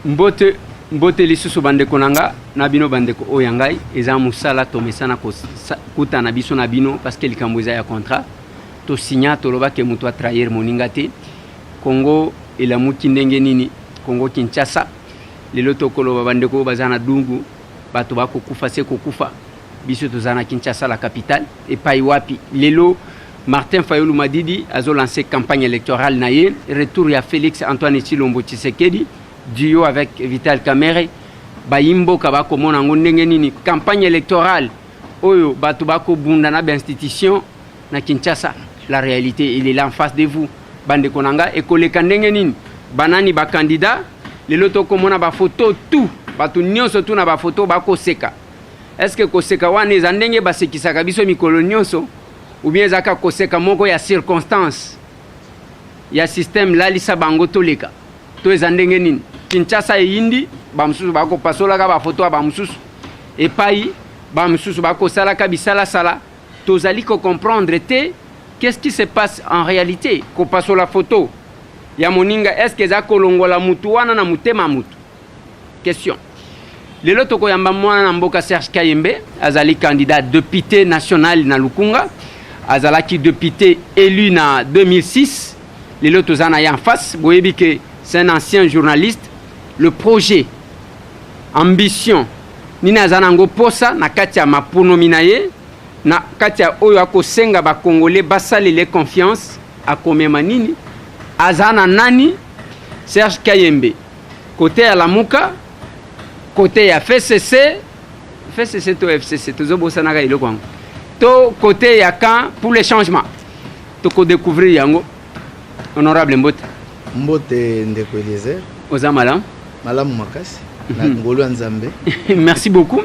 Mbote, mbote lisusu bandeko na nga na bino, bandeko oyo ya ngai. Eza mosala tomesana kokutana biso na bino, parce que likambo eza ya contrat tosinya, tolobake moto atrahir moninga te. Kongo elamuki ndenge nini? Kongo Kinshasa lelo tokoloba, bandeko oyo baza na Dungu, bato bakokufa se kokufa. Biso toza na Kinshasa, la capitale, epai wapi lelo Martin Fayulu Madidi azolancer campagne électorale na ye. Retour ya Félix Antoine Tshilombo Tshisekedi, duo avec Vital Kamerhe, bayimboka bakomona yango ndenge nini? Campagne électorale oyo bato bakobunda na bainstitution na Kinshasa, la réalité, il est là en face de vous. Bandeko na nga, ekoleka ndenge nini? Banani bacandidat? Lelo tokomona bafoto tu, bato nyonso tu na bafoto bakoseka. Est ce que koseka wana eza ndenge basekisaka biso mikolo nyonso, ou bien ezalaka koseka moko ya circonstance ya système lalisa bango toleka, to eza ndenge nini? Kinshasa eyindi, bamosusu bakopasolaka bafoto ya bamosusu epai bamosusu bakosalaka bisalasala. Tozali kocomprendre te qu'est-ce qui se passe en réalité. Kopasola foto ya moninga, est ce que eza kolongola mutu wana na motema mutu? Question. Lelo tokoyamba mwana na mboka Serge Kayembe, azali candidat député national na Lukunga, azalaki député élu na 2006. Lelo toza na ye en face. Boyebi ke c'est un ancien journaliste. Le projet, ambition nini aza nango, posa na kati ya maponomi na ye, na kati ya oyo akosenga bakongole basalele confiance, akomema nini, aza na nani? Serge Kayembe, côté ya Lamuka, côté ya FCC, FCC to FCC, tozobosanaka eloko yango, to côté ya Camp pour le changement, tokodécouvrir yango. Honorable, mbote. Mbote, ndeko Eliezer. Oza malamu? Malamu makasi na ngolu ya Nzambe. Merci beaucoup.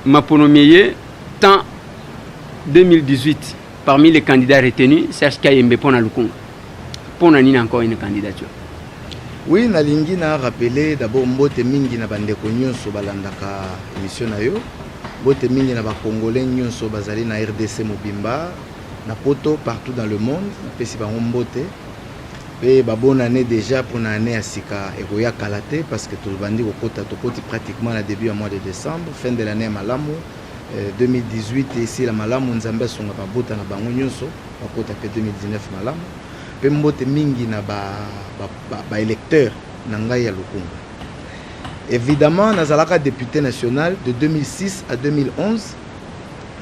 Maponomi ye temps 2018, parmi les candidats retenus, Serge Kayembe mpo na Lukunga. Mpo na nini encore une candidature? Oui, nalingi na rappeler d'abord mbote mingi na bandeko nyonso balandaka émission na yo, mbote mingi na bacongolais nyonso bazali na RDC mobimba, na poto, partout dans le monde. Napesi bango mbote mpe babonne année déjà mpona année ya sika ekoya kala te, parce que tobandi kokota, tokoti pratiquement na début ya mois de décembre. Fin de l'année ya malamu, 2018 esila malamu, Nzambe asunga babota na bango nyonso bakota mpe 2019 malamu. Mpe mbote mingi na baélecteur ba, ba na ngai ya Lukunga. Évidemment, nazalaka député national de 2006 à 2011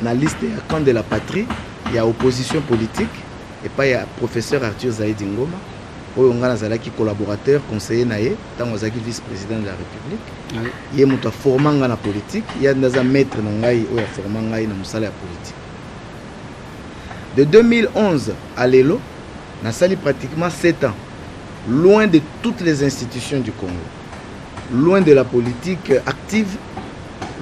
na liste ya Camp de la Patrie, ya opposition politique, epai ya professeur Arthur Zaidi Ngoma, oyo ngai nazalaki collaborateur, conseiller na ye ntango azalaki vice président de la République. Ye moto aforma ngai na politique, ye nde aza maître na ngai oyo aforma ngai na mosala ya politique. De 2011 à lelo, nasali pratiquement 7 ans loin de toutes les institutions du Congo, loin de la politique active,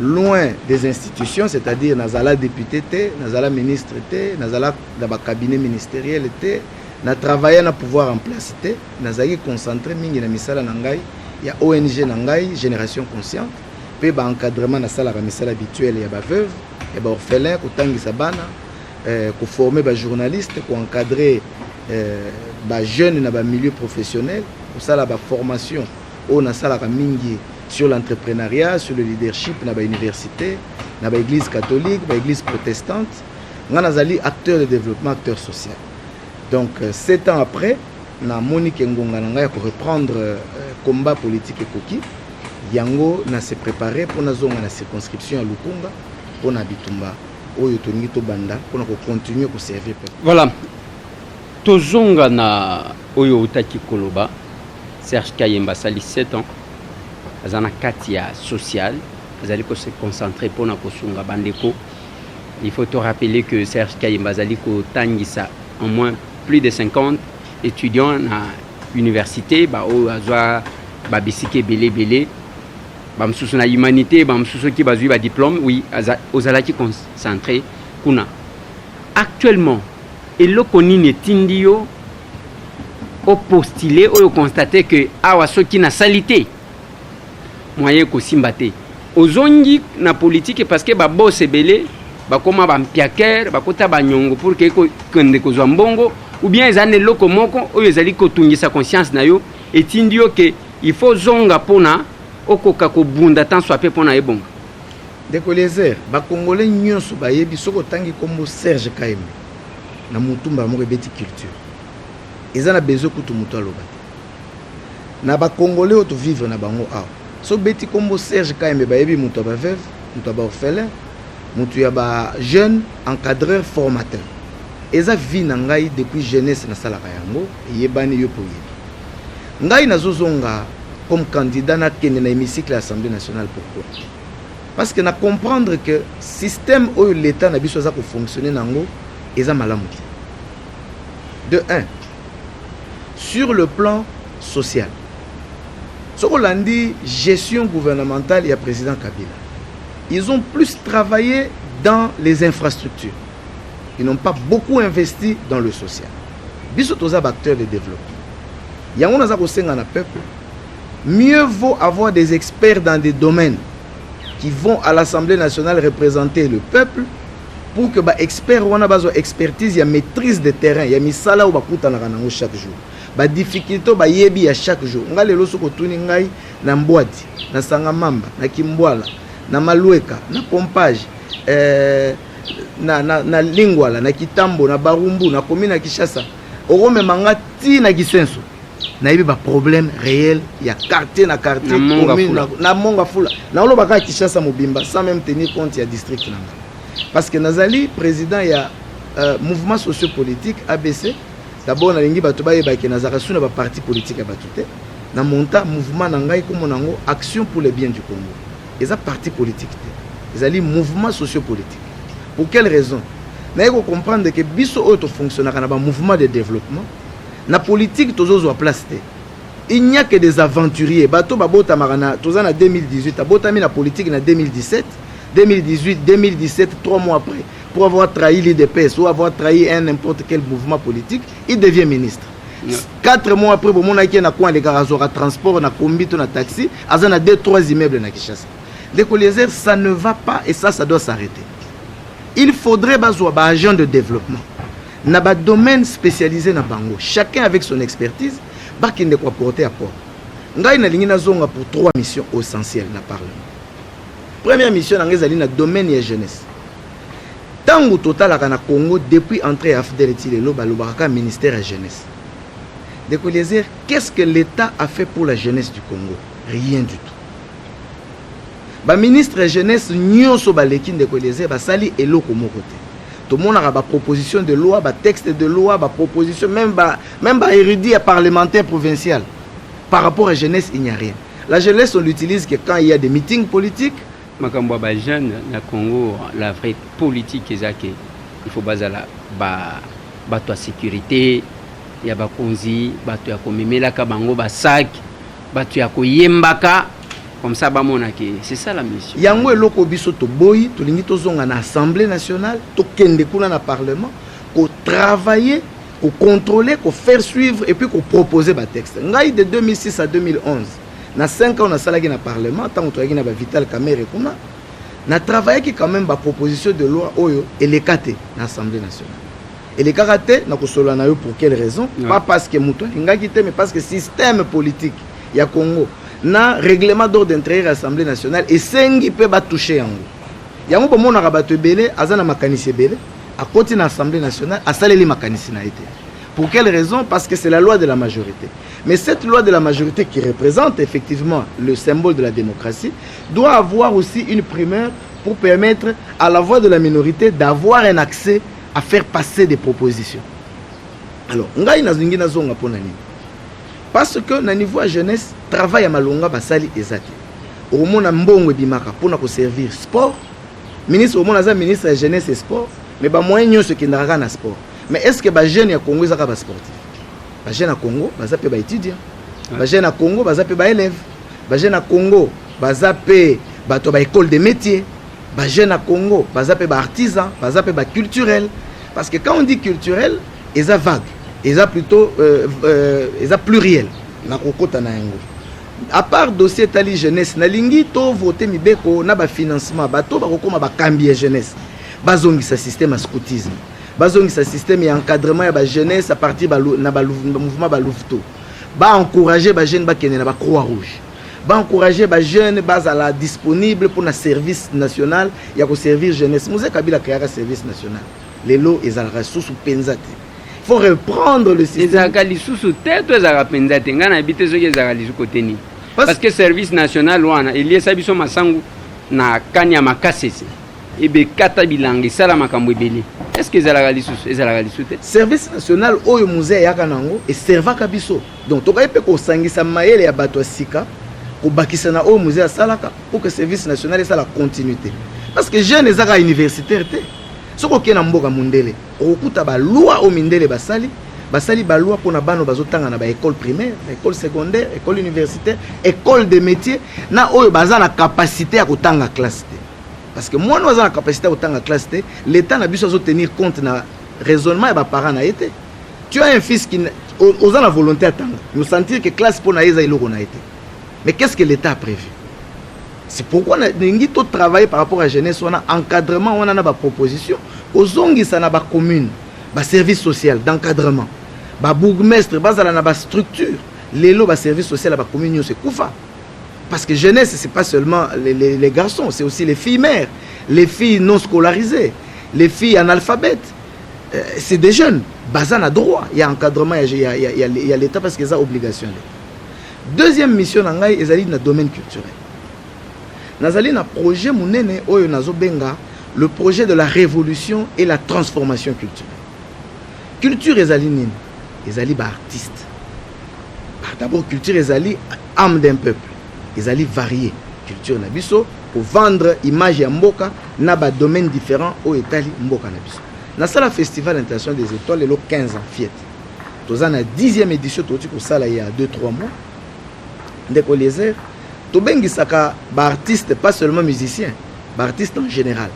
loin des institutions, c'est-à-dire nazala député te, nazala ministre te, nazala na bacabinet ministériel te, na travaille na pouvoir en place te. Nazalaki concentré mingi na misala na ngai ya ONG na ngai, Génération Consciente, mpe baencadrement. Nasalaka misala habituel ya baveuve, ya baorphelin, kotangisa bana, koformer bajournaliste, koencadrer bajeune na bamilieu professionnel, kosala baformation oyo nasalaka mingi sur l'entrepreneuriat, sur le leadership, na bauniversité, na baéglise catholique, baéglise protestante. Ngai nazali acteur de développement, acteur social. Donc 7 ans après, namoni ke ngonga na ngai ya koreprendre combat politique ekoki. Yango na se préparer mpo nazonga na circonscription ya Lukunga mpo na bitumba oyo tolingi tobanda mpona kocontinue koservir peuple. Voilà, tozonga na oyo outaki koloba. Serge Kayembe asali 7 ans aza na kati ya social, azali kose concentrer mpona kosunga bandeko. Il faut te rappeler que Serge Kayembe azali kotangisa au moins plus de 50 étudiants na université, baoyo azwa babisika ebele ebele, bamosusu na humanité, bamosusu soki bazwi badiplôme. Oui, ozalaki concentré kuna. Actuellement, eloko nini etindi yo opostule, oyo constate ke awa soki nasali te, moyen kosimba te, ozongi na politike? Parce que babos ebele bakóma bampiakere, bakota banyongo pour ke kende kozwa mbongo, ou bien eza na eloko moko oyo ezali kotungisa conscience na yo, etindi yo ke Il faut zonga mpona okoka kobunda tant soit pe mpona ebonga. Ndeko Eliezer, bacongolais nyonso bayebi, soki otangi nkombo Serge Kayembe na mutumba moko ebeti culture, eza na besoin kutu moto aloba te. Na bacongolais oyo tovivre na bango awa, so obeti nkombo Serge Kayembe, bayebi moto ya baveuve, moto ya baorphelin, moto ya bajeune, encadreur, formateur. Eza vie na ngai depuis jeunesse, nasalaka yango, eyebani, yo mpe oyebi. Ngai nazozonga comme candidat, nakende na hémicycle ya Assemblée nationale. Pourquoi? Parce que na comprendre que système oyo l'État na biso aza kofonctionne nango eza malamu te. De un, sur le plan social, soki olandi gestion gouvernementale ya président Kabila, ils ont plus travaillé dans les infrastructures, ils n'ont pas beaucoup investi dans le social. Biso toza baacteur de développement. Yango naza kosenga na peuple: mieux vaut avoir des experts dans des domaines qui vont à l'Assemblée nationale représenter le peuple, pour que baexpert wana bazwa expertise ya maîtrise de terrain ya misala oyo bakutanaka nango chaque jour, badifficulté oyo bayebi ya chaque jour. Ngai lelo soki otuni ngai na Mbwadi, na Sangamamba, na Kimbwala, na Malueka, na Pompage, na Lingwala, na Kitambo, na Barumbu, na komi na Kinshasa, okomema nga ti na Kisenso, nayebi baproblème réel ya quartier na quartier. Na Monga. Commune. Fula. Na Monga Fula. Naoloba kaka Kinshasa mobimba sans même tenir compte ya district na nga, parce que nazali président ya mouvement sociopolitique ABC. D'abord nalingi bato bayebake nazalaka su na baparti politique ya bato te. Na monta mouvement na ngai, komona yango Action pour le bien du Congo. Eza parti politique te, ezali mouvement sociopolitique. Pour quelle raison? Naye kocomprendre ke biso oyo tofonctionnaka na bamouvement de développement, na politique tozozwa place te. Il n'y a que des aventuriers, bato babotamaka na, toza na 2018, abotami na politique na 2017, 2018, 2017, 3 mois après, pour avoir trahi l'UDPS ou avoir trahi un n'importe quel mouvement politique, il devient ministre. 4 mois après, bomonaki ye na coin, alekaka, azwaka transport na kombi to na taxi, aza na 2 3 immeubles na Kinshasa. Ndeko Eliezer, ça ne va pas et ça doit s'arrêter. Il faudrait bazwa baagent de développement na badomaine spécialisé na bango, chacun avec son expertise, bakende koapporter apport. Ngai nalingi nazonga pour trois missions essentielles na parlement. Première mission na ngai ezali na domaine ya jeunesse. Ntango totalaka na Congo, depuis entrée ya AFDL ti lelo, balobaka kaka ministère ya jeunesse. Ndeko Eliezer, qu'est-ce que l'État a fait pour la jeunesse du Congo? Rien du tout. Baministre ya jeunesse nyonso baleki, ndeko Eliezer, basali eloko moko te. Tomonaka baproposition de loi, batexte de loi, baproposition, même ba, même baérudit ya parlementaire provincial. Par rapport à jeunesse, il n'y a rien. La jeunesse, on l'utilise que quand il y a des meetings politiques. Makambo ya bajeune na Congo, la vraie politique eza ke il faut bazala bato ya sécurité ya bakonzi, bato ya komemelaka bango basac, bato ya koyembaka, comme ça bamona ke c'est ça la mission. Yango eloko biso toboyi. Tolingi tozonga na Assemblée nationale, tokende kuna na parlement kotravailler, kocontrôler, kofaire suivre et puis koproposer batexte. Ngai, de 2006 à 2011, na 5 ans nasalaki na parlement, ntango toyaki na baVital Kamerhe kuna, natravaillaki quand même baproposition de loi oyo eleka te na Assemblée nationale. Elekaka te na kosolola na yo pour quelle raison? Pas parce que moto alingaki te, mais parce que système politique ya Congo na règlement d'ordre intérieur ya Assemblée nationale esengi mpe batouche yango. Yango bomonaka bato ebele aza na makanisi ebele, akoti na Assemblée nationale, asaleli makanisi na ye te. Pour quelle raison? Parce que c'est la loi de la majorité. Mais cette loi de la majorité, qui représente effectivement le symbole de la démocratie, doit avoir aussi une primeur pour permettre à la voix de la minorité d'avoir un accès à faire passer des propositions. Alors ngai nalingi nazonga mpo na nini? Parce que na niveau ya jeunesse, travail ya malonga basali eza te. Okomona mbongo ebimaka mpona koservir sport. Ministre, omona aza ministre ya jeunesse et sport, mais bamoyen nyonso ekendaka kaka na sport. Mais est ce que bajeune ya Congo eza kaka basportif? Bajeune ya Congo baza mpe baétudiant, bajeune ya Congo baza mpe baélève, bajeune ya Congo baza mpe bato ya baécole de métier, bajeune ya Congo baza mpe baartisan, baza mpe baculturel. Parce que quand on dit culturel, eza vague, eza plutôt eza pluriel. Nakokota na yango à part. Dossier etali jeunesse, nalingi tovote mibeko na bafinancement. Bato bakokóma bakambi ya jeunesse, bazongisa système ya scoutisme, bazongisa système ya encadrement ya bajeunesse à partir na mouvement balouveteaux. Baencourage bajeune bakende na bacroix rouge, baencourage bajeune bazala disponible mpona service national ya koservir jeunesse. Mzee Kabila créaka service national, lelo ezalaka susu mpenza te. Faut reprendre le système. Ezalaka lisusu te to ezalaka mpenza te? Ngai nayebi te soki ezalaka lisusu kote nini, parce que service national wana eliesa biso masangu na kani ya makasese, ebekata bilanga, esala makambo ebele. Est ce que ezalaka lisusu? Ezalaka lisusu te. Service national oyo Mzee ayaka nango eservaka biso. Donc tokoki mpe kosangisa mayele ya bato ya sika, kobakisa na oyo Mzee asalaka, pour que service national esala continuité, parce que jeune ezaka universitaire te. Soki okei na mboka mondele, okokuta baloi oyo mindele basali. Basali baloi mpona bana bazotanga na baécole primaire, baécole secondaire, école universitaire, école de métier, na oyo baza na capacité ya kotanga classe te. Parce que mwana oyo aza na capacité ya kotanga classe te, l'état na biso azotenir compte na raisonnement ya baparent na ye te. Tu as un fils qui oza na volonté atanga, mais sentir que classe mpo na ye eza eloko na ye te. Mais qu'est-ce que l'état a prévu? C'est pourquoi nalingi totravailler par rapport à jeunesse wana, encadrement wana na baproposition, kozongisa na bacommune baservice social d'encadrement, babourgmestre bazala na bastructure. Lelo baservice social ya bacommune nyonso ekufa, parce que jeunesse, c'est pas seulement les garçons, c'est aussi les filles mères, les filles non scolarisées, les filles analphabètes. C'est des jeunes baza na droit ya encadrement ya l'état, parce que eza obligation ya l'état. Deuxième mission na ngai ezali na domaine culturel. Nazali na projet monene oyo nazobenga le projet de la révolution et la transformation culturelle. Culture ezali nini? Ezali baartiste. D'abord, culture ezali âme d'un peuple, ezali varié. Culture na biso kovendre image ya mboka na badomaine différent oyo etali mboka na biso. Nasala Festival international des étoiles lelo 15 ans, FIET. Toza na 10e édition, touti kosala ya 2 3 mois. Ndeko Eliezer, tobengisaka baartiste, pas seulement musicien, baartiste en général,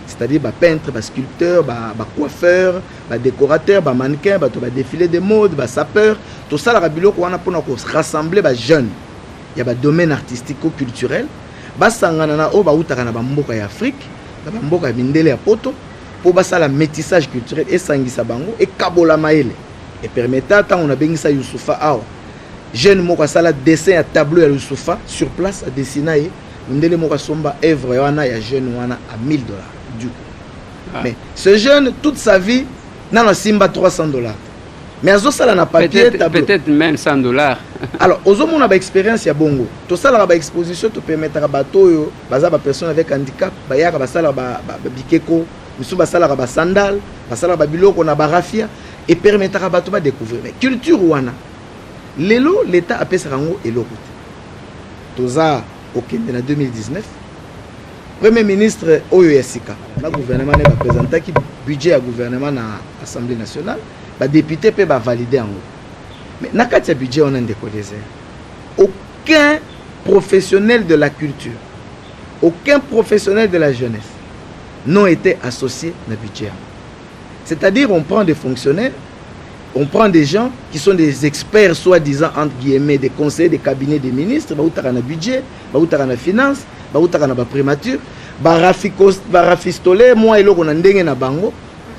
c'est-à-dire bapeintre, basculpteur, bacoiffeur, badécorateur, bamannequin, bato badéfilé de mode, basapeur. Tosalaka biloko wana mpona korassembler bajeune ya badomaine artistico culturel, basangana na oyo bautaka na bamboka ya Afrique, na bamboka ya mindele ya Poto, mpo basala métissage culturel, esangisa bango, ekabola mayele. Epermettre ntango nabengisa Youssoupha awa, jeune moko asala dessin ya tableau ya Youssoupha sur place, adessina ye. Mondele moko asomba œuvre wana ya jeune wana à 1000 $ du coup. Ah. Mais ce jeune, toute sa vie, nano asimba 300 $, mais azosala na papier tableau. Peut-être même 100 $. Alors ozomona baexpérience ya bongo. Tosalaka baexposition, topermettaka bato oyo baza bapersone avec handicap, bayaka, basalaka bikeko, misusu basalaka basandale, basalaka babiloko na baraphia. Epermettaka bato badécouvrir. Mais culture wana, lelo l'état apesaka yango eloko te. Toza kokende na 2019. Premier ministre oyo ya sika na gouvernement ne baprésentaki budget ya gouvernement na Assemblée nationale, badéputé mpe bavalide yango. Mais na kati ya budget wana, ndeko Eliezer, aucun professionnel de la culture, aucun professionnel de la jeunesse n'ont été associés na budget yango. C'est-à-dire, on prend des fonctionnaires, on prend des gens qui sont des experts, soi-disant, entre guillemets, des conseillers des cabinets des ministres, bautaka na budget, bautaka na finance, bautaka na baprimature, barafistole mwa eloko na ndenge na bango.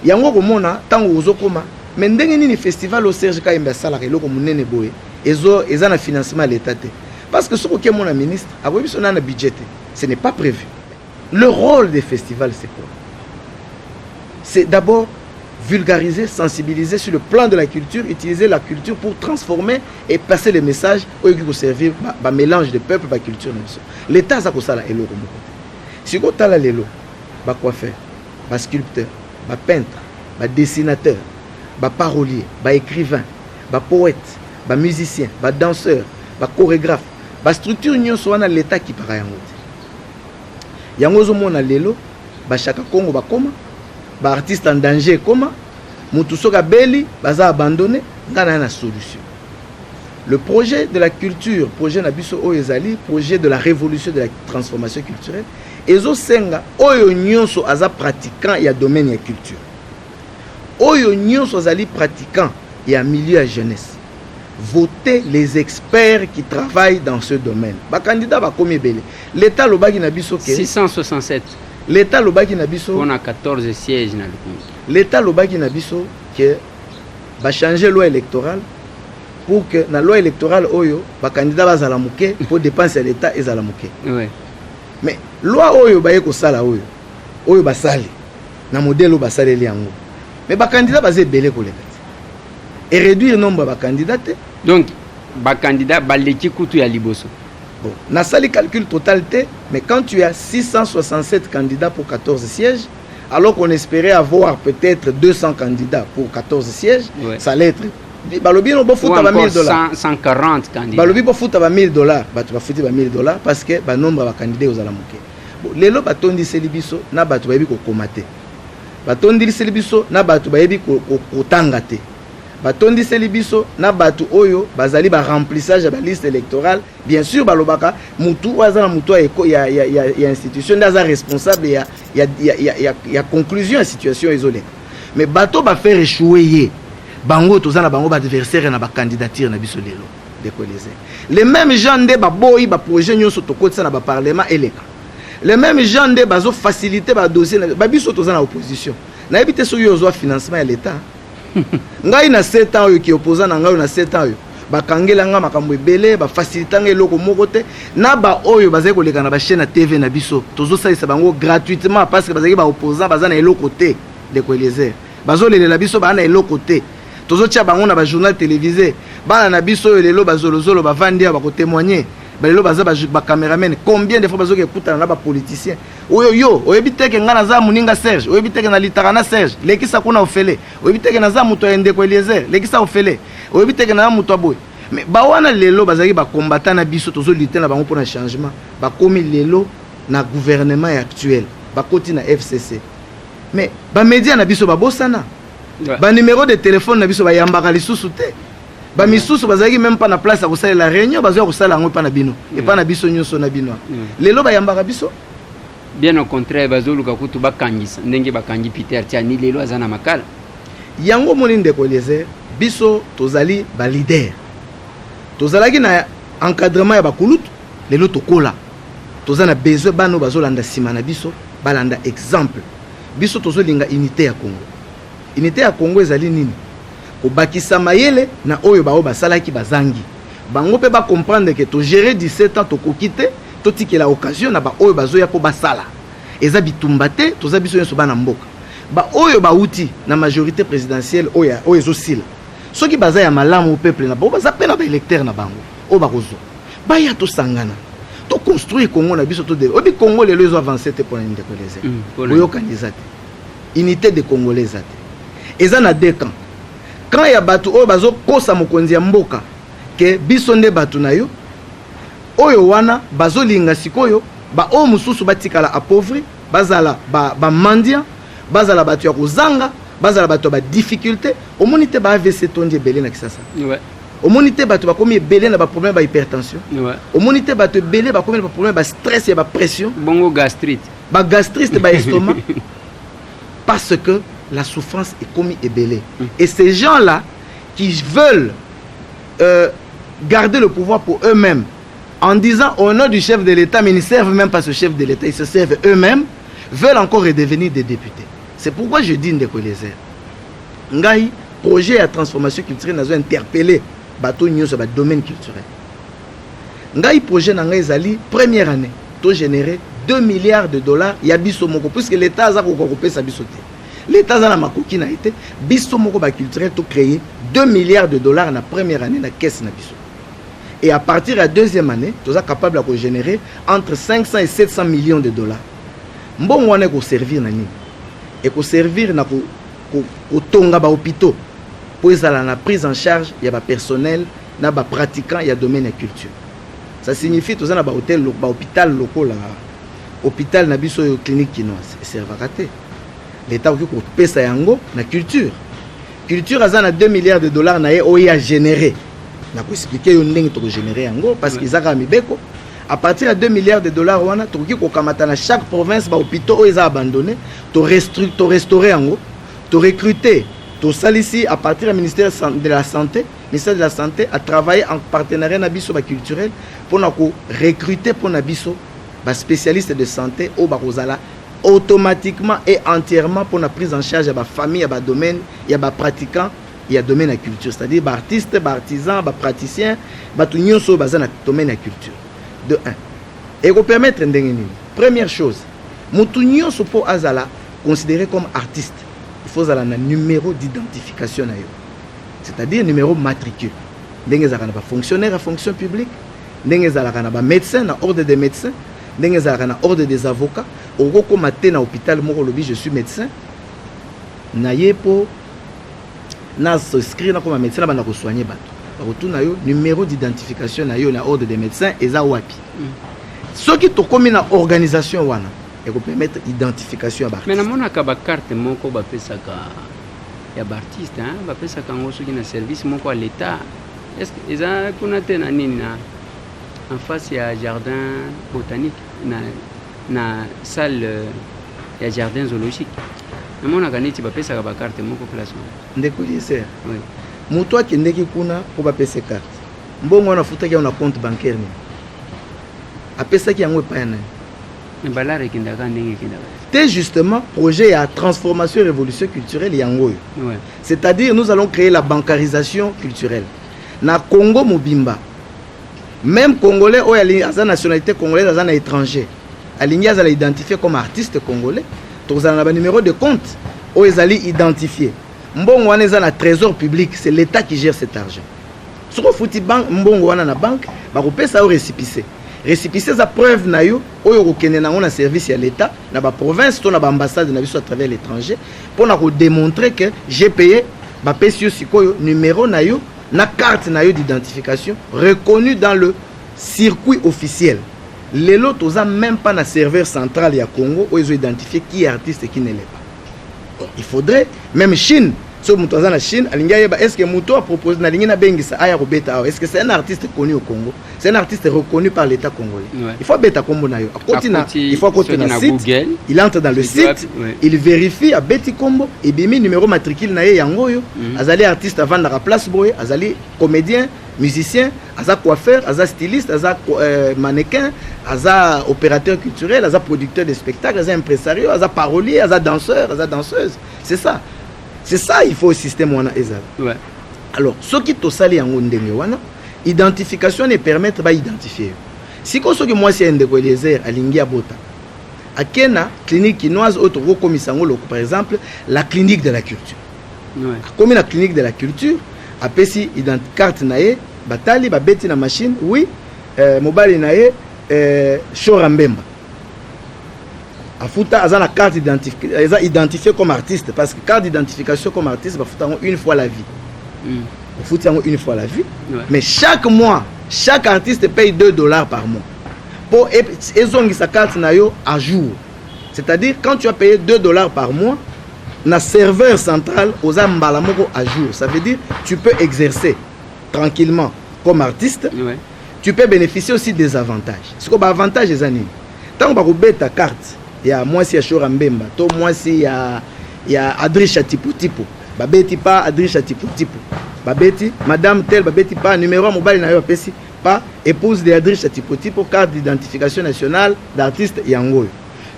Yango komona ntango ozokoma. Mais ndenge nini festival oyo Serge Kayembe asalaka, eloko monene boye, ezo eza na financement ya l'état te? Parce que soki okemona ministre, akoyebi biso na budget te, ce n'est pas prévu. Le rôle des festivals, c'est quoi? C'est d'abord vulgariser, sensibiliser sur le plan de la culture, utiliser la culture pour transformer et passer les messages oyo ekoki koservir bamélange de peuple, baculture na biso. L'état aza kosala eloko moko te. Sikoyo tala lelo, bacoiffeur, basculpteur, bapeintre, badessinateur, baparolier, baécrivain, bapoète, bamusicien, badanseur, bachorégraphe, bastructure nyonso wana, l'état akipaka yango te. Yango ozomona lelo bashaka Kongo bakoma baartiste en danger. Ekoma motu soki abeli, baza abandonné. Ngai naya na solution, le projet de la culture. Projet na biso oyo ezali projet de la révolution, de la transformation culturelle. Ezosenga oyo nyonso aza pratiquant ya domaine ya culture, oyo nyonso azali pratiquant ya milieu ya jeunesse, voter les experts qui travaillent dans ce domaine. Bacandidat bakomi ebele. L'état alobaki na biso ke 667. L'état alobaki na biso mpona 14 siège na lukungi. L'état alobaki na biso ke bachange loi électorale. Pour que na loi électorale oyo, bacandidat bazala moke mpo dépense ya l'État ezala moke. Mais loi oyo baye kosala, oyo basali na modèle oyo basaleli yango, mais bacandidat baza ebele koleka te, eréduire nombre ya bacandidat te. Donc bacandidat baleki kutu ya liboso. Bon, nasali calcul total te, mais quand tu as 667 candidats pour 14 sièges, alors qu'on espérait avoir peut-être 200 candidats pour 14 sièges, ça allait être, balobi no Ou bofuta ba encore 1000 $. 100, 140 candidats. Balobi bofuta ba 1000 $, bato bafuti ba 1000 $ parce que banombre ya bacandidat ozala moke. Bon, lelo batondiseli biso na bato bayebi kokoma te, batondiseli biso na bato bayebi kotanga te, batondiseli biso na bato oyo bazali baremplissage ya baliste électorale. Bien sûr, balobaka mutu oyo aza na mutu ya institution nde aza responsable ya conclusion ya situation ezoleka. Mais bato bafaire échouer ye, bango toza na bango baadversaire na bacandidature na biso lelo. Ndeko Eliezer, les mêmes gens nde baboyi baprojet nyonso tokotisa na baparlement eleka. Les mêmes gens nde bazofacilité badossier na babiso toza na opposition. Nayebi te soki ozwa financement ya l'État. Ngai na 7 ans oyo ki opposant na ngai oyo, na 7 ans oyo bakangela nga makambo ebele, bafacilita nga eloko moko te. Na baoyo bazali koleka na bachaîne ya TV na biso, tozosalisa bango gratuitement parce que bazalaki baopposant, baza na eloko te. Ndeko Eliezer, bazolelela biso, baa na eloko te, tozotia bango na bajournal télévisé. Bana na biso oyo lelo bazolozolo bavandi awa bakotémoigne, balelo baza bacaméraman. Combien de fois bazoki ekutana na bapoliticien oyo: "Yo oyebi teke ngai naza moninga Serge, oyebi teke nalitaka na Serge, lekisa kuna ofele. Oyebi teke naza moto ya ndeko Eliezer, lekisa ofele. Oyebi teke naza moto ya boye." Mais bawana lelo bazalaki bakombata na biso, tozolite na bango mpona changement. Bakomi lelo na gouvernement ya actuel, bakoti na FCC, mais bamédia na biso babosana. Banuméro de téléphone na biso bayambaka lisusu te. Bamisusu bazalaki même pas na place ya kosalela réunion, bazoya kosala yango epa na bino, epa na biso nyonso na bino. Lelo bayambaka biso? Bien au contraire, bazoluka kutu bakangisa, ndenge bakangi Peter Tiani, lelo aza na Makala. Yango omoni, ndeko Eliezer, biso tozali baleader, tozalaki na encadrement ya bakulutu. Lelo tokola, toza na besoin bana oyo bazolanda nsima na biso balanda exemple. Biso tozolinga unité ya Congo. Unité ya Congo ezali nini? Kobakisa mayele na oyo baoyo basalaki bazangi bango, mpe bacomprendre ke togere 17 ans, tokoki te, totikela occasion na baoyo bazoya mpo basala. Eza bitumba te, toza biso nyonso bana mboka. Baoyo bauti na majorité présidentielle oyo ezosila, soki baza ya malamu, peuple na bango baza mpe na baélecteur na bango oyo bakozwa, baya tosangana, toconstruire Congo na biso. Tode oyebi Congo lelo ezo avance te mpona nini, ndeko Eliezer? Mpona Boyokani eza te, unité de Congolais eza te. Eza na deux camps: camp ya bato oyo bazokosa mokonzi ya mboka ke biso nde bato na yo, oyo wana bazolinga sikoyo baoyo mosusu batikala appauvri, bazala bamendiant, bazala bato ya kozanga, bazala bato ya badifficulté. Omoni te ba AVC tondi ebele na Kisasa? Omoni te bato bakomi ebele na baproblème ba hypertension? Omoni te bato ebele bakomi na baproblème ba stress, ya bapression? Bongo gastrite? Bagastrite, baestomac, parce que la souffrance ekomi ebele. Et ces gens là qui veulent garder le pouvoir pour eux-mêmes en disant au nom du chef de l'État, mais ils ne servent même pas ce chef de l'État, ils se servent eux-mêmes, veulent encore redevenir des députés. C'est pourquoi je dis, ndeko Eliezer, ngai projet ya transformation culturelle, nazo interpeller bato nyonso ya badomaine culturel. Ngai projet na ngai ezali: première année, togénérer 2 milliards de dollars ya biso moko, puisque l'État aza kokoka kopesa biso te, l'État aza na makoki na ye te. Biso moko baculturel tocréer 2 milliards de dollars na première année na caisse na biso, et à partir ya deuxième année, toza capable ya kogénérer entre 500 et 700 millions de dollars. Mbongo wana ekoservir na nini? Ekoservir na kotonga bahôpitaux mpo ezala na prise en charge ya bapersonnel na bapratiquant ya domaine ya culture. Ça signifie toza na bahôtel, bahôpital lokola hôpital na biso oyo, Clinique Kinoise, eservaka te. L'État akoki kopesa yango na culture. Culture aza na 2 milliards de dollars na ye oyo agénéré. Nakoexplike yo ndenge tokogénéré yango, parce que eza kaka mibeko. À partir ya 2 milliards de dollars wana, tokoki kokamata na chaque province bahôpitaux oyo eza abandonné, torestaure yango, torecrute, tosalisi à partir ya ministère de la Santé. Ministère de la Santé a travaillé en partenariat na biso baculturel mpona korecrute mpona biso baspécialiste de santé oyo bakozala automatiquement et entièrement mpona prise en charge ya bafamille, ya badomaine, ya bapratiquant. Ya domaine ya culture, c'est-à-dire baartiste, baartisan, bapraticien, bato nyonso oyo baza na domaine ya culture. De 1, ekopermettre ndenge nini? Première chose, motu nyonso mpo azala considéré comme artiste, il faut ozala na numéro d'identification na yo, c'est-à-dire numéro matricule, ndenge ezalaka na bafonctionnaire ya fonction publique, ndenge ezalaka na bamédecin, na ordre des médecins, ndenge ezalaka na ordre des avocats. Okokóma te na hôpital moko, olobi: "Je suis médecin, na ye mpo na souscrire, nakoma médecin, na banda kosoigne bato." Bakotuna yo numéro d'identification na yo na ordre des médecins eza wapi? Soki tokómi na organisation wana, ekopermettre identification ya Mais baartiste. Namonaka bacarte moko bapesaka ya baartiste, hein? Bapesaka yango soki na service moko ya l'État. Est ce que eza kuna te, na nini, na en face ya jardin botanique, na salle ya jardin zoologique? Namonaka neti bapesaka bacarte moko place wana. Ndeko Eliezer, oui. Moto akendeki kuna mpo bapesa carte, mbongo wana afutaki yango na compte bancaire nini? Apesaki yango epai ya nani? Mais balare ekendaka ndenge ekendaka. Te, justement, projet ya transformation et révolution culturelle yango oyo. C'est-à-dire, nous allons créer la bancarisation culturelle na Congo mobimba. Même Congolais oyo aza nationalité congolaise, aza na étranger, alingi azala identifié comme artiste congolais, tokozala na banuméro de compte oyo ezali identifié. Mbongo wana eza na trésor public, c'est l'État qui gère cet argent. Soki ofuti mbongo wana na banque, bakopesa yo récépissé. Récépissé eza preuve na yo oyo okokende nango na service ya l'État na baprovince to na baambassade na biso à travers l'étranger, mpona kodémontrer que j'ai payé. Bapesi yo sikoyo numéro na yo na carte na yo d'identification reconnu dans le circuit officiel. Lelo toza même pas na serveur central ya Congo oyo ezoidentifie qui est artiste et qui ne l'est pas. Il faudrait même Chine, soki moto aza na Chine, alingi ayeba est ce que moto apropose, nalingi nabengisa aya kobeta awa, est ce que c'est un artiste connu au Congo, c'est un artiste reconnu par l'État congolais? Il faut abeta kombo na yo, akoti na il faut akoti na site. Google. Il entre dans le site, il vérifie, abeti kombo, ebimi numéro matricule na ye yango oyo. Azali artiste, avandaka place boye, azali comédien, musicien, aza coiffeur, aza styliste, aza mannequin, aza opérateur culturel, aza producteur de spectacle, aza impresario, aza parolier, aza danseur, aza danseuse. C'est ça, c'est ça. Il faut système wana ezala. Alors soki tosali yango ndenge wana, identification ne permettre baidentifie yo. Sikoyo, soki mwasi ya ndeko Eliezer alingi abota, ake na clinique kinoise oyo tokokomisa yango loko, par exemple la clinique de la culture. Akomi na clinique de la culture, apesi carte na ye, batali, babeti na machine, oui, mobali na ye Shora Mbemba afuta, aza na carte, eza identifié comme artiste, parce que carte d'identification comme artiste, bafuta yango une fois la vie. Ofuti yango une fois la vie. Mais chaque mois, chaque artiste paye 2 $ par mois po ezongisa carte na yo à jour. C'est-à-dire, quand tu as payé 2 $ par mois na serveur central, oza mbala moko à jour. Ça veut dire, tu peux exercer tranquillement comme artiste. Tu peux bénéficier aussi des avantages. Sikoyo baavantage eza nini? Ntango bakobeta carte ya mwasi ya Shora Mbemba to mwasi ya Adrisha Tiputipu, babeti pa Adrisha Tiputipu, babeti madame tel, babeti pa numéro ya mobali na yo, apesi pa épouse de Adrisha Tiputipu, carte d'identification nationale d'artiste yango oyo.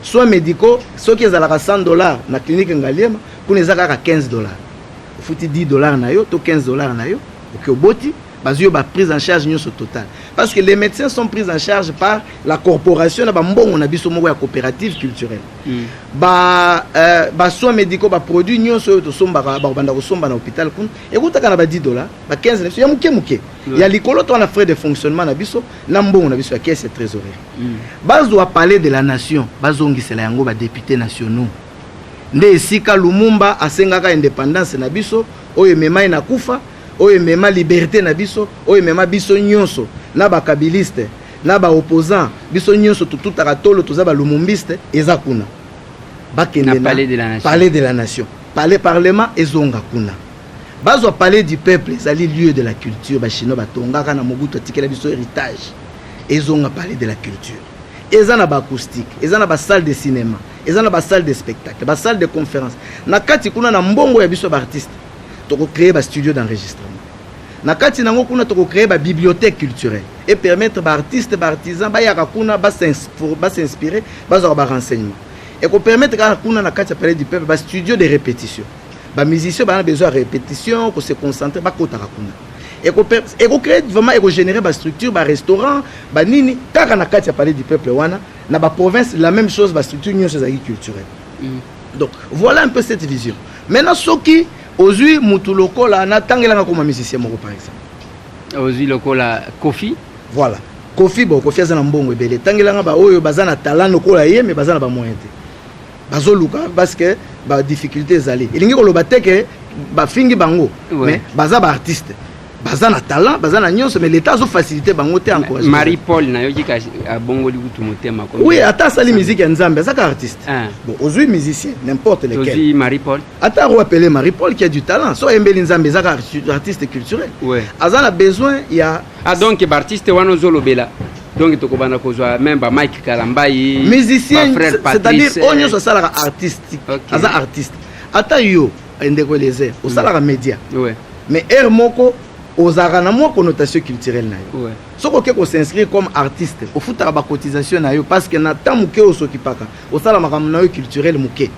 Soins médicaux, soki ezalaka 100 $ na clinique Ngaliema, kuna eza kaka 15 $. Ofuti 10 $ na yo to 15 $ na yo, oki oboti, bazwi yo baprise en charge nyonso totale, parce que les médecins sont pris en charge par la corporation na bambongo na biso moko ya coopérative culturelle. Ba basoins médicaux, baproduit nyonso oyo tosombaka, bakobanda kosomba na hôpital kuna, ekutaka na ba 10 $, ba 15 na biso ya moke moke. Ya likolo to wana, frais de fonctionnement na biso na mbongo na biso ya caisse ya trésorerie. Bazwa palais de la nation, bazongisela yango badéputé nationaux, nde esika Lumumba asengaka indépendance na biso, oyo emema ye na kufa, oyo emema liberté na biso, oyo emema biso nyonso na bakabiliste na baopposant, biso nyonso totutaka tolo, toza balumumbiste. Eza kuna, bakende na palais de la nation. Palais de la nation, palais, parlement ezonga kuna. Bazwa palais du peuple, ezali lieu de la culture, bachinois batongaka na Mobutu, atikela biso héritage. Ezonga palais de la culture, eza na baacoustique, eza na basalle de cinéma, eza na basalle de spectacle, basalle de conférence na kati kuna. Na mbongo ya biso baartiste, tokocréer bastudio d'enregistrement na kati nango kuna, tokocréer babibliothèque culturelle et permettre baartiste, baartisan bayaka kuna basinspire, bazwaka barenseignement. Ekopermettre kaka kuna na kati ya palais du peuple bastudio de répétition. Bamusicien bana besoin ya répétition, kose concentrer, bakotaka kuna. Ekocréer vraiment, ekogénérer bastructure, barestaurant, banini kaka na kati ya Palais du Peuple wana. Na baprovince, la même chose, bastructure nyonso ezalaki culturelle. Donc voilà un peu cette vision. Maintenant, soki ozwi mutu lokola, natangelanga koma musicien moko par exemple. Ozwi lokola Kofi. Voilà, Kofi. Bon, Kofi aza na mbongo ebele. Tangelanga baoyo baza na talent lokola ye, mais baza na bamoyen te, bazoluka parce que badifficulté ezali. Elingi koloba te ke bafingi bango, mais baza baartiste, baza na talent, baza na nyonso, mais l'État azofacilité bango te, encourage. Marie Paul, nayoki abongoli kutu motema. Oui, ata asali musique ya Nzambe, azaka artiste. Bon, ozwi musicien n'importe lequel. Tozwi Marie Paul. Ata roapele Marie Paul qui a du talent, so ayembeli Nzambe, ezaka artiste culturel. Aza na besoin ya Ah, donc baartiste wana ozolobela, donc tokobanda kozwa même ba Mike Kalambai? Musicien, c'est-à-dire oyo nyonso asalaka artistique, aza artiste. Ata yo, ndeko Elezer, osalaka média, mais aire moko ozalaka na mwa connotation culturelle na yo. Soki oke kos'inscrire comme artiste, ofutaka bacotisation na yo, parce que na temps moke osokipaka, osala makambo na yo culturel moke,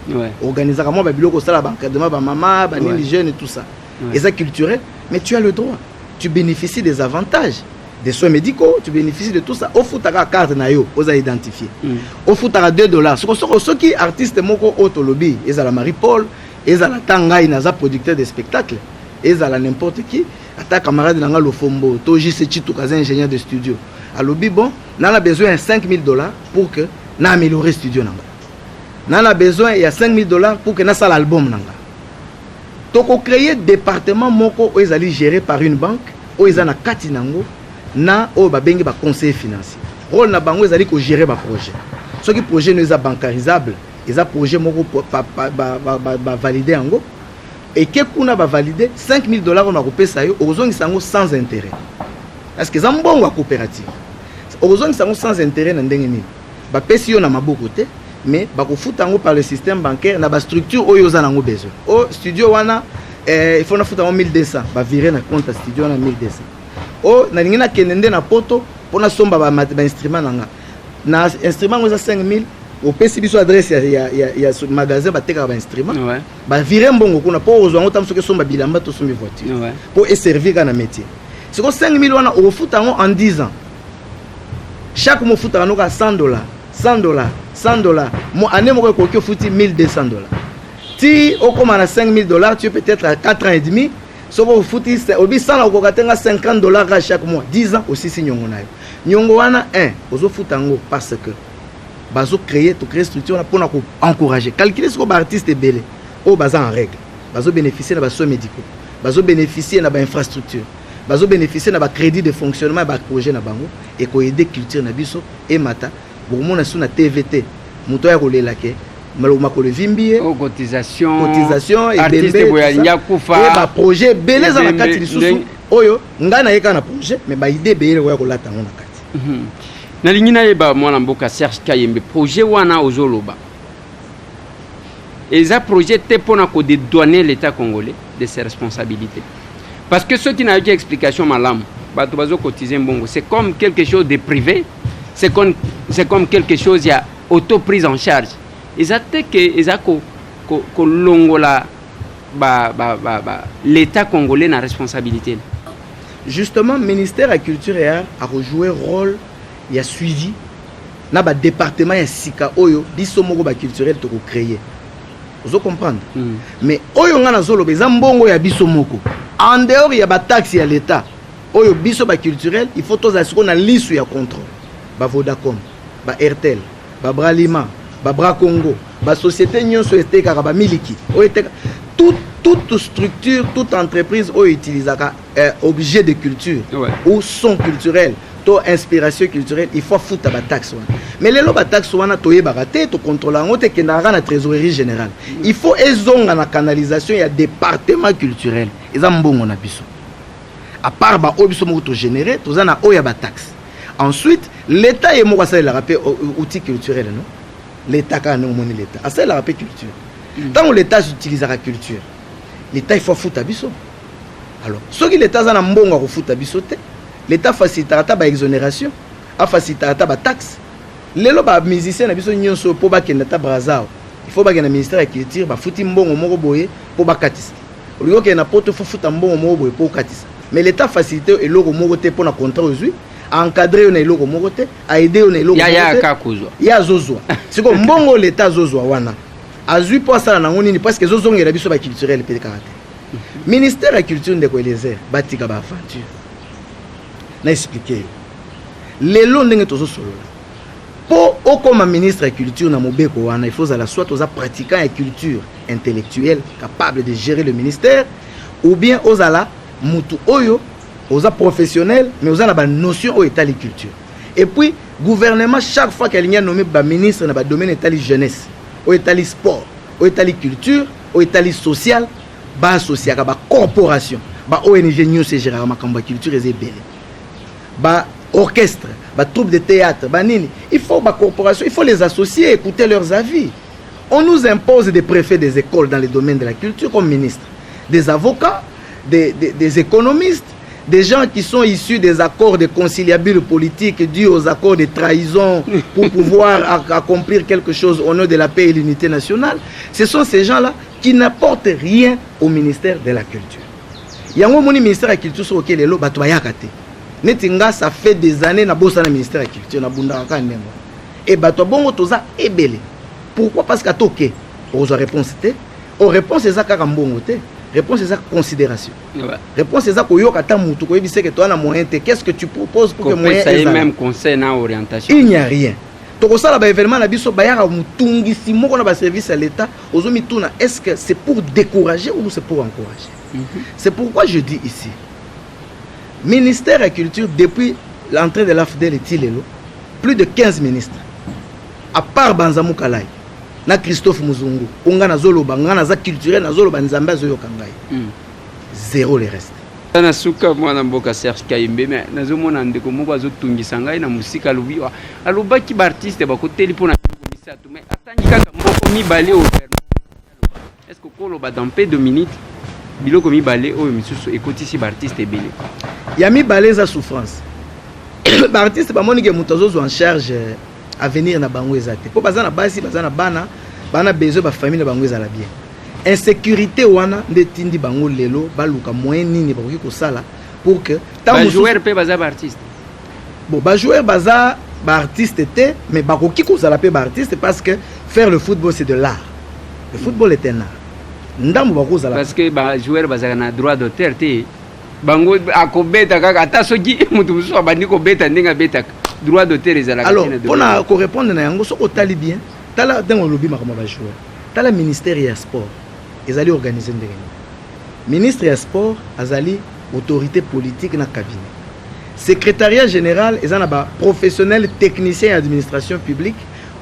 organisaka mwa babiloko, osala baencadrement, bamama, banini, jeune, tout ça, eza culturel. Mais tu as le droit, tu bénéficies des avantages, des soins médicaux, tu bénéficies de tout ça. Ofutaka carte na yo, oza identifié, ofutaka 2 dollars. Soko soki artiste moko oyo tolobi, ezala Marie Paul, ezala ta ngai naza producteur de spectacle, ezala n'importe qui, ata camarade na nga Lofombo to JC Chituka, aza ingénieur de studio, alobi: bon, nana besoin ya 5000 dollars pour que na améliorer studio na nga, nana besoin ya 5000 dollars pour que nasala album na nga, tokocréer département moko oyo ezali géré par une banque, oyo eza na kati nango na oyo babengi baconseiller financier. Rôle na bango ezali kogérer baprojet. Soki projet no eza bancarisable, eza projet moko bavalide yango, eke kuna, bavalide, 5000 dollars oyo nakopesa yo, okozongisa yango sans intérêt, parce que eza mbongo ya coopérative. Okozongisa yango sans intérêt na ndenge nini? Bapesi yo na maboko te, mais bakofuta yango par le système bancaire na bastructure oyo oza nango besoin. O studio wana, il faut nafuta yango 1200, bavire na compte ya studio wana 1200. O nalingi nakende nde na Poto mpo nasomba bainstrument na nga, na instrument yango eza 5000, opesi biso adresse ya magasin batekaka bainstrument, bavire mbongo kuna mpo ozwa yango. Ntango soki esomba bilamba, tosombi voiture mpo eservir kaka na métier. Siko 5000 wana, okofuta yango en 10 ans. Chaque mois ofutaka noka 100 dollars, 100 dollars, 100 dollars. Mo année moko ekoki, ofuti 1200 dollars ti okóma na 5000 dollars. Tu es peut-être à 4 ans et demi. Soki ofuti, obi 100 na okoka te, nga 50 dollars kaka chaque mois, 10 ans, osisi nyongo na yo. Nyongo wana 1 ozofuta yango parce que bazocréer, tocréer structure wana mpona koencourager. Calcule sikoyo baartiste ebele oyo baza en règle, bazobénéficie na basoins médicaux, bazobénéficie na bainfrastructure, bazobénéficie na bacrédit de fonctionnement ya baprojet na bango. Ekoaider culture na biso emata. Bokomona su na TV te moto aya kolela ke makolo evimbi ye. Oh, cotisation. Cotisation. Artiste boye alingi akufa. Baprojet ebele eza na kati lisusu oyo ngai nayeka na projet, mais baidée ebele koya kolata yango na kati. Nalingi nayeba, mwana mboka Serge Kayembe, projet wana ozoloba eza projet te mpona kodédouaner l'État congolais de ses responsabilités? Parce que soki nayoki explication malamu, bato bazocotiser mbongo, c'est comme quelque chose de privé, c'est comme quelque chose ya auto prise en charge. Eza te ke eza kolongola ba l'État congolais na responsabilité? Justement, ministère ya Culture et Art akojouer rôle ya suivi na badépartement ya sika oyo biso moko baculturel tokocréer. Ozo comprendre? Mais oyo ngai nazoloba eza mbongo ya biso moko, en dehors ya bataxe ya l'État oyo biso baculturel, il faut tozala sikoyo na lisu ya contrôle. Bavodacom, ba Airtel, babralima, babracongo, basociété nyonso etekaka bamiliki oyo eteka, toute structure, toute entreprise oyo utilisaka objet de culture ou son culturel to inspiration culturelle, il faut afuta bataxe wana. Mais lelo bataxe wana toyebaka te, tokontrole yango te, ekendaka kaka na Trésorerie générale. Il faut ezonga na canalisation ya département culturel. Eza mbongo na biso, à part baoyo biso moko togénéré, toza na oyo ya bataxe. Ensuite, l'État ye moko asalelaka mpe outil culturel. Non, l'État kaka ndenge omoni, l'État asalelaka mpe culture. Ntango l'État utilisaka culture, l'État il faut afuta biso. Alors soki l'État aza na mbongo ya kofuta biso te, l'État facilitaka ata baexonération, afacilitaka ata bataxe. Lelo bamusicien na biso nyonso, mpo bakende ata Brazza, il faut bakende na ministère ya Culture, bafuti mbongo moko boye. Mpo bakatisa, olingi okende na Poto, faut futa mbongo moko boye mpo okatisa. Mais l'État facilité yo eloko moko te. Mpo na contrat ozwi, aencadre yo na eloko moko te, aide yo na eloko ya moko ya te. Aka kozwa. Ye azozwa sikoyo mbongo oyo l'État azozwa wana, azwi mpo asala nango nini? Parce que ezozongela biso baculturel mpe kaka te. Ministère ya Culture, ndeko Eliezer, batika baaventure. Na expliquer yo lelo ndenge tozosolola. Mpo okóma ministre ya Culture, na mobeko wana, il faut ozala soit oza pratiquant ya culture, intellectuel capable de gérer le ministère, ou bien ozala mutu oyo oza professionnel mais oza na banotion oyo etali culture. Et puis gouvernement, chaque fois qu'alingi anommer baministre na badomaine etali jeunesse, oyo etali sport, oyo etali culture, oyo etali social, baasociaka bacorporation, ba ONG nyonso egéraka makambo ya culture. Eza ebele, baorchestre, batroupe de théâtre, banini. Il faut bacorporation, il faut les associer, écouter leurs avis. On nous impose des préfets des écoles dans le domaine de la culture comme ministre, des avocats, des économistes, des gens qui sont issus des accords de conciliabule politique dus aux accords de trahison pour pouvoir accomplir quelque chose au nom de la paix et l'unité nationale. Ce sont ces gens-là qui n'apportent rien au ministère de la Culture. Yango moni, ministère ya Culture, soki oke lelo, bato bayaka te. Neti nga, ça fait des années nabosana ministère ya Culture, nabundaka kaka ndenge wana. E bato ya bongo toza ebele. Pourquoi? Parce que ata oke, okozwa réponse te. O réponse eza kaka mbongo te, réponse eza considération. Réponse eza koyoka ata mutu koyebisa ke toza na moyen te, qu'est-ce que tu proposes pour que moyen Kopesa ye ezala? même conseil na orientation. Il n'y a rien. Tokosala baévénement na biso, bayaka motungisi moko na baservice ya l'État. Ozomituna: est-ce que c'est pour décourager ou c'est pour encourager? C'est pourquoi je dis ici, ministère ya Culture, depuis l'entrée de l'AFDL eti lelo, plus de 15 ministres, à part Banza Mukalai na Christophe Muzungu. Mpo nga nazoloba, nga naza culturel, nazoloba, Nzambe azoyoka ngai. Zéro, le reste. Na suka, mwana mboka Serge Kayembe, me nazomona ndeko moko azotungisa ngai na mosika. Alobi, alobaki baartiste bakoteli mpona biloko misato, mais atangi kaka moko, mibale oyo. Est ce que okoloba dans peu de minutes biloko mibale oyo misusu ekotisi baartiste ebele? Ya mibale eza souffrance. Baartiste bamoni ke moto azozwa en charge avenir na bango eza te, mpo baza na basi, baza na bana, baa na besoin bafamille na bango ezala bien. Insécurité wana nde etindi bango lelo baluka moyen nini bakoki kosala pour que ntango mosusu. Bajoueur mpe baza baartiste? Bon, bajoueur baza baartiste te, mais bakoki kozala mpe baartiste, parce que faire le football, c'est de l'art. Le football est un art. Ndambo bakozala. Parce que bajoueur bazalaka na droit d'auteur te. Bango akobeta kaka, ata soki moto mosusu abandi kobeta ndenge abetaka, droit d'auteur ezalaka Alors te na mpona korépondre na yango, soki otali bien, tala ndenge olobi makambo ya bajoueur, tala ministère ya Sport ezali organisé ndenge nini. Ministre ya Sport azali autorité politique na cabinet. Secrétariat général eza na baprofessionnel, technicien ya administration publique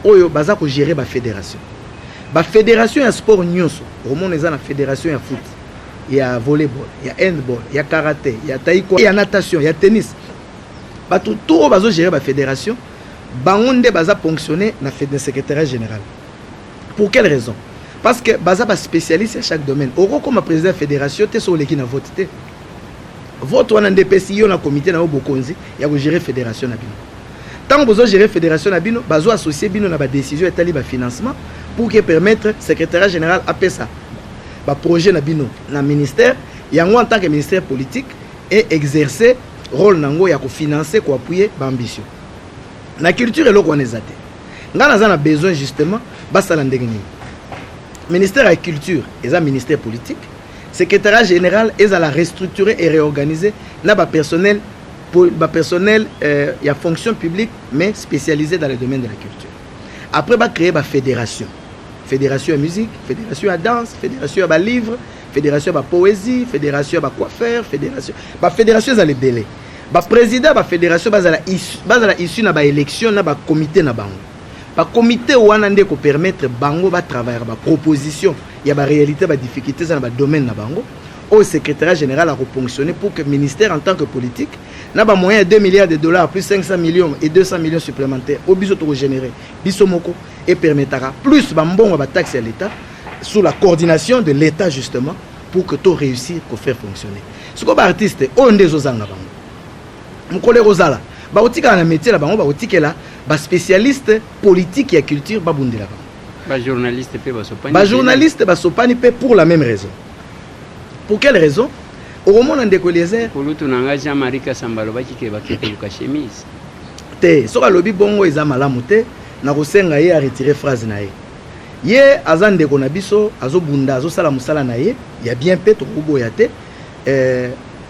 oyo baza kogérer bafédération, bafédération ya sport nyonso. Okomona eza na fédération ya foot, ya volleyball, ya handball, ya karaté, ya taekwondo, ya natation, ya tennis. Bato tout oyo bazogérer bafédération, bango nde baza fonctionner na secrétariat général. Pour quelle raison? Parce que baza baspécialiste ya chaque domaine. Okokoma président ya fédération te so oleki na vote te. Vote wana nde epesi yo na comité na yo bokonzi ya kogérer fédération na bino. Ntango bozogérer fédération na bino, bazo associer bino na badécision etali bafinancement pour que permettre secrétariat général apesa baprojet na bino na ministère yango en tant que ministère politique et exercer rôle nango ya kofinancer, koappuyer baambition na culture. Eloko wana eza te. Ngai naza na besoin justement basala ndenge nini? Ministère ya Culture eza ministère politique, secrétariat général ezala restructuré et réorganisé na bapersonnel ya fonction publique mais spécialisé dans le domaine de la culture. Après, bacréer bafédération: fédération ya musique, fédération ya danse, fédération ya balivre, fédération ya bapoésie, fédération ya bacoiffeur, fédération. Bafédération ezala ebele. Baprésident ya bafédération bazala issu na baélection na bacomité na bango. Bacomité wana nde kopermettre bango batravaillera baproposition ya baréalité, badifficulté eza na badomaine na bango, oyo secrétariat général akoponctionner pour que ministère en tant que politique, na bamoyen ya 2 milliards de dollars plus 500 millions et 200 millions supplémentaires oyo biso tokogénérer biso moko, epermettaka plus bambongo ya bataxe ya l'État, sous la coordination de l'État justement, pour que to réussir kofaire fonctionner. Sikoyo baartiste oyo nde ezozanga bango, mokolo ekozala bakotikala na métier na bango, bakotikela baspécialiste politique ya culture babundela bango. Bajournaliste mpe basopani. Bajournaliste basopani mpe pour la même raison. Pour quelle raison? Okomona, ndeko Eliezer, Kulutu na ngai Jean-Marie Kasamba alobaki ke bake koluka chemise. Te, soki alobi bongo, eza malamu te. Nakosenga ye aretire phrase na ye. Ye aza ndeko na biso, azobunda, azosala mosala na ye ya bien mpe tokoboya te.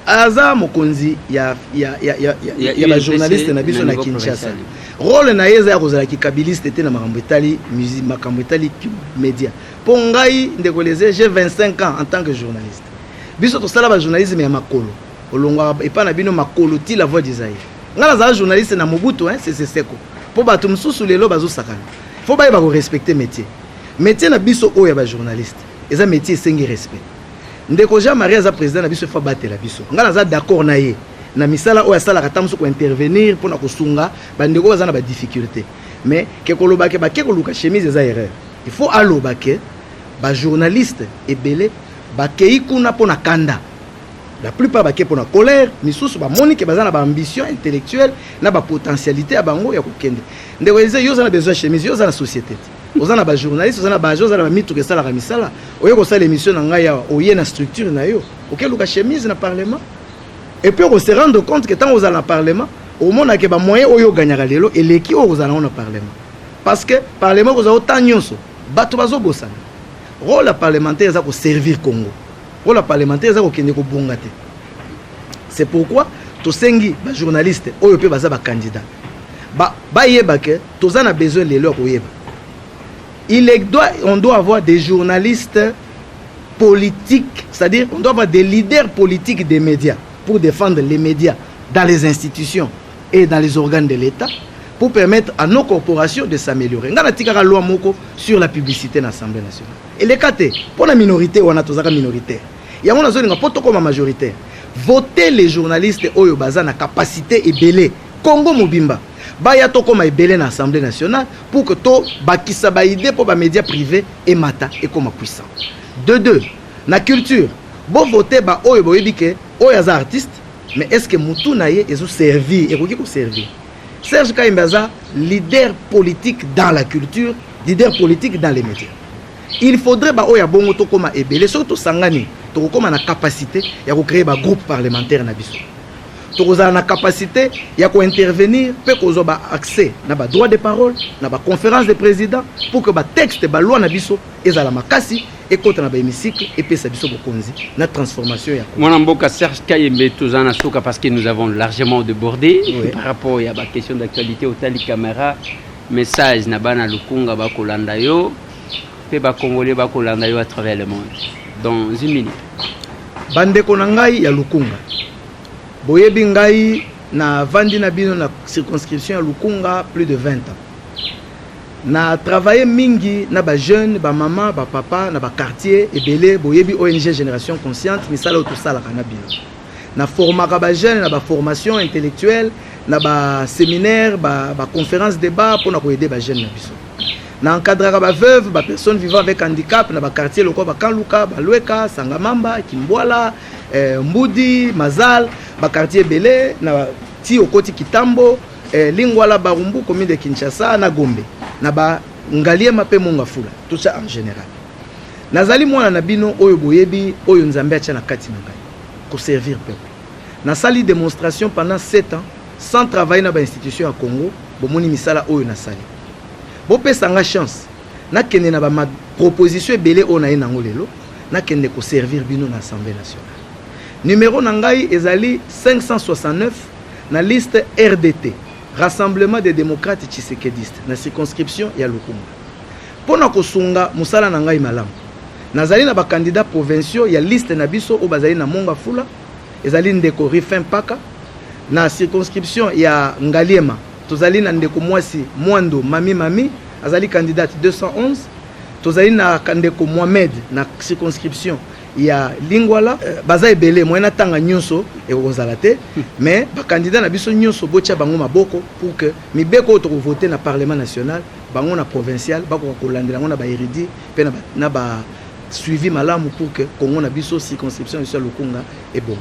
Aza mokonzi ya Ya bajournaliste na biso na na niveau Kinshasa. provincial. Rôle na ye eza ya kozala kikabiliste te na makambo etali musique, makambo etali média. Mpo ngai, ndeko Eliezer, j'ai 25 ans en tant que journaliste. Biso tosala bajournalisme ya makolo, olongwaka epai na bino makolo ti La Voix du Zaïre. Ngai nazala journaliste na Mobutu, hein, Sese Seko. Mpo bato mosusu lelo bazosakana, fo bayeba korespecte métier. Métier na biso oyo ya bajournaliste eza métier esengi respect. Ndeko Jean Marie aza président na biso, fo abatela biso. Ngai naza d'accord na ye na misala oyo asalaka, ta mosusu kointervenir mpona kosunga bandeko oyo baza na badifficulté. Mais ke koloba ke bake koluka chemise eza erreur. Il faut aloba ke bajournaliste ebele bakei kuna mpo na kanda. La plupart bake mpo na colère, misusu bamoni ke baza na baambition intellectuelle na bapotentialité ya bango ya kokende. Ndeko Eliezer, yo oza na besoin ya chemise? Yo oza na société te, oza na bajournaliste, oza na baagent, oza na bamituka esalaka misala. Oye kosala émission na ngai awa, oye na structure na yo, okeluka chemise na parlement? Et puis okose rendre compte ke ntango ozala na parlement, omonake bamoyen oyo oganyaka lelo eleki oyo kozala nango na parlement, parce que parlement kozala ota nyonso bato bazobosana. Rôle ya parlementaire eza koservir Congo, rôle ya parlementaire eza kokende kobonga te. C'est pourquoi tosengi bajournaliste oyo mpe baza bacandidat bayeba ke toza na besoin lelo ya koyeba. Il est, doit, on doit avoir des journalistes politiques, c'est-à-dire on doit avoir des leaders politiques des médias pour défendre les médias dans les institutions et dans les organes de l'État, pour permettre à nos corporations de s'améliorer. Nga natikaka loi moko sur la publicité na Assemblée nationale. Eleka te mpo na minorité wana, tozaka minoritaire. Yango nazolinga mpo tokóma majoritaire. Voter les journalistes oyo baza na capacité ebele, Congo mobimba baya, tokóma ebele na Assemblée nationale pour que tobakisa baidée mpo bamédia privé emata, ekóma puissant. De deux, na culture, bovote baoyo boyebi ke oyo aza artiste, mais est ce que mutu na ye ezoservir, ekoki koservir? Serge Kayembe aza leader politique dans la culture, leader politique dans les médias. Il faudrait baoyo ya bongo tokóma ebele. Soki tosangani, tokokóma na capacité ya kocréer bagroupe parlementaire na biso, tokozala na capacité ya kointervenir mpe kozwa baaccès na badroit de parole na baconférence de président, pour que batexte, baloi na biso ezala makasi, ekɔta na bahémicycle, epesa biso bokonzi na transformation ya Mwana mboka Serge Kayembe, toza na suka parce que nous avons largement débordé par rapport ya baquestion d'actualité. Otali caméra, message na bana Lukunga bakolanda yo mpe bacongolais bakolanda yo à travers le monde, dans une minute. Bandeko na ngai ya Lukunga, boyebi ngai, navandi na bino na circonscription ya Lukunga plus de 20 ans. Na travaille mingi na bajeune, bamama, bapapa na baquartier ebele. Boyebi ONG Génération Consciente, misala oyo tosalaka na bino. Naformaka bajeune na baformation intellectuelle, na baséminaire, baconférence débat mpona koaider bajeune na biso. Na encadraka baveuve, bapersonne vivant avec handicap na baquartier lokola Bakanluka, Balweka, Sangamamba, Kimbwala, Mbudi, Mazal, baquartier ebele na ti okoti Kitambo, Lingwala, Barumbu, commune de Kinshasa, na Gombe, na Bangaliema mpe Mongafula, tout ça en général. Nazali mwana na bino oyo boyebi, oyo Nzambe atia na kati na ngai koservir peuple. Nasali démonstration pendant 7 ans sans travailler na bainstitution ya Congo. Bomoni misala oyo nasali. Bopesa nga chance nakende na baproposition ebele oyo naye nango lelo, nakende koservir bino na Assemblée nationale. Numéro na ngai ezali 569 na liste RDT, Rassemblement des démocrates tshisekedistes, na circonscription ya Lukunga. Mpo na kosunga mosala na ngai malamu, nazali na bacandidat provinciaux ya liste na biso oyo bazali na Mongafula, ezali ndeko Rifin Paka. Na circonscription ya Ngaliema, tozali na ndeko mwasi Mwando Mami Mami, azali candidate 211. Tozali na ndeko Mohamed na circonscription ya Lingwala. Baza ebele, moye natanga nyonso ekokozala te, mais bacandidat na biso nyonso, botia bango maboko pour que mibeko oyo tokovote na Parlement national, bango na provincial bakoka kolandela yango na baérudit mpe na ba suivi malamu, pour que Congo na biso, circonscription na biso ya Lukunga ebonga.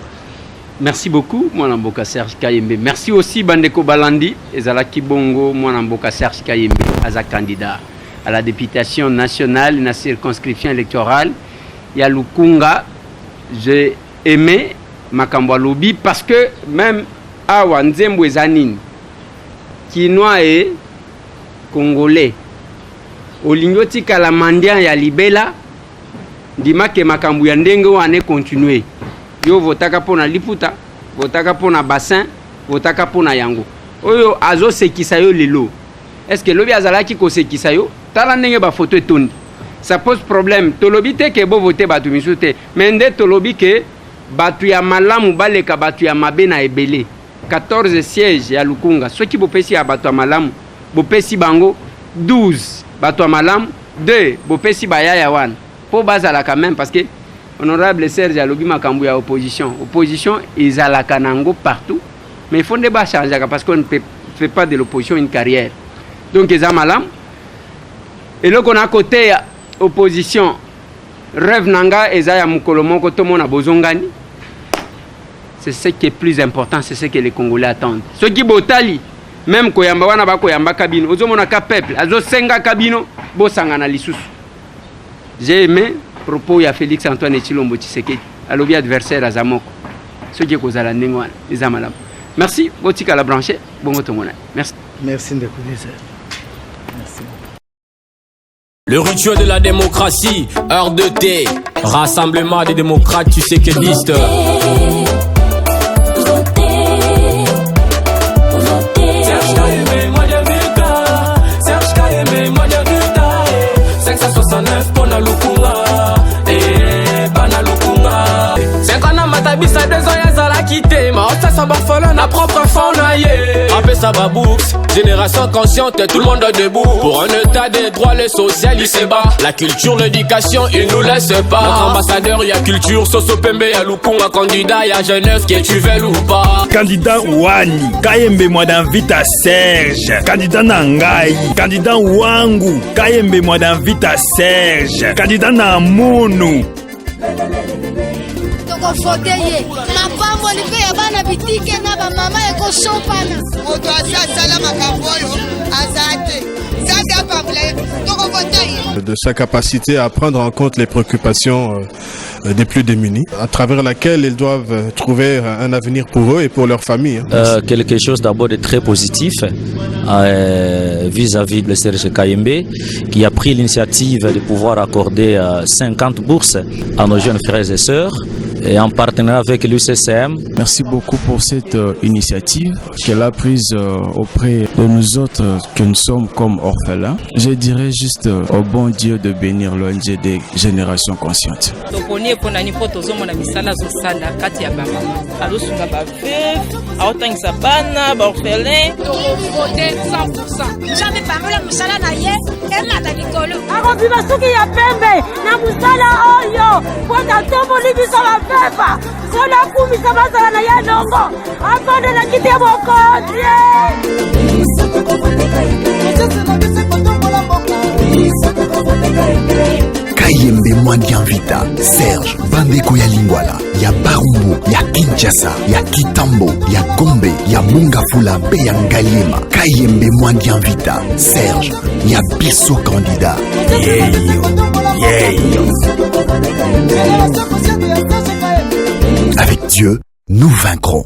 Merci beaucoup, mwana mboka Serge Kayembe. Merci aussi bandeko balandi. Ezalaki bongo mwana mboka Serge Kayembe, aza candidat à la députation nationale na circonscription électorale ya Lukunga. J'ai aimé makambo alobi parce que même awa nzembo eza nini? Kinois et Congolais. Olingi otikala mendiant ya libela, ndima ke makambo ya ndenge wana econtinue. Yo votaka mpo na liputa, votaka mpo na bassin, votaka mpo na yango. Oyo azosekisa yo lelo, est ce que lobi azalaki kosekisa yo? Tala ndenge bafoto etondi. Ça pose problème. Tolobi te ke bovote bato misusu te, mais nde tolobi ke bato ya malamu baleka bato ya mabe na ebele. 14 siège ya Lukunga, soki bopesi ya bato ya malamu, bopesi bango 12 bato ya malamu, 2 bopesi bayaya wana mpo bazalaka même, parce que honorable Serge alobi makambo ya opposition. Opposition ezalaka nango partout, mais il faut nde bachangeaka, parce qu'on ne peut, fait pas de l'opposition une carrière. Donc eza malamu. Eloko na kote ya opposition, rêve na nga eza ya mokolo moko tomona bozongani. C'est ce qui est plus important, c'est ce que les Congolais attendent. Soki botali même koyamba wana, bakoyambaka bino, ozomonaka peuple azosengaka bino bosangana lisusu. J'ai aimé propos ya Félix Antoine Tshilombo Tshisekedi, alobi adversaire aza moko. Soki ekozala ndenge wana, eza malamu. Merci, botikala branché bongo, tomona. Merci. Merci ndeko Eliezer, merci. Le rituel de la démocratie, heure de thé, rassemblement des démocrates tshisekedistes. Serge Kayembe, Mwadiamvita. Serge Kayembe, Mwadiamvita, eh. 569 mpona Lukunga, eh, bana Lukunga. 5 ans na matabisa, 2 ans ezalaki te, maosasa bafolo na propre fond na ye. Apesa babooks, génération consciente, tout le monde debout pour un état des droits. Les socialistes se bat, la culture, l'éducation, il nous laisse pas. Notre ambassadeur ya culture, Soso Pembe ya Lukunga, candidat ya jeunesse, que tu veux ou pas. Candidat wani Kayembe Mwadamvita Serge, candidat na ngai, candidat wangu Kayembe Mwadamvita Serge, candidat na munu. Tokovote ye, mapamboli mpe ya bana bitike na bamama ekosopana. Moto aza asala makambo oyo aza te, Nzambe apambola ye, tokovote ye. De sa capacité à prendre en compte les préoccupations des plus démunis, à travers laquelle ils doivent trouver un avenir pour eux et pour leur famille, hein. Quelque chose d'abord de très positif vis-à-vis de Serge Kayembe qui a pris l'initiative de pouvoir accorder 50 bourses à nos jeunes frères et sœurs et en partenariat avec l'UCCM. Merci beaucoup pour cette initiative qu'elle a prise auprès de nous autres que nous sommes comme orphelins. Je dirais juste au bon Dieu de bénir l'ONG des générations conscientes. Toponi ye mpona nini? Mpo tozomona misala azosala kati ya bamama, azosunga baveuve, aotangisa bana baorphelin. Tokovote 100. Nzambe pambola mosala na ye, emata likolo. Akobima suki ya pembe na mosala oyo mpo tatomboli biso bapepa. Nkolo akumisa, bazala na ye elongo, avanda na kiti ya bokonzi. Kayembe Mwadiamvita Serge, bandeko ya Lingwala, ya Barumbu, ya Kinshasa, ya Kitambo, ya Gombe, ya Mongafula mpe ya Ngaliema, Kayembe Mwadiamvita Serge ya biso candidat. Yeyo yeyo. Avec Dieu, nous vaincrons.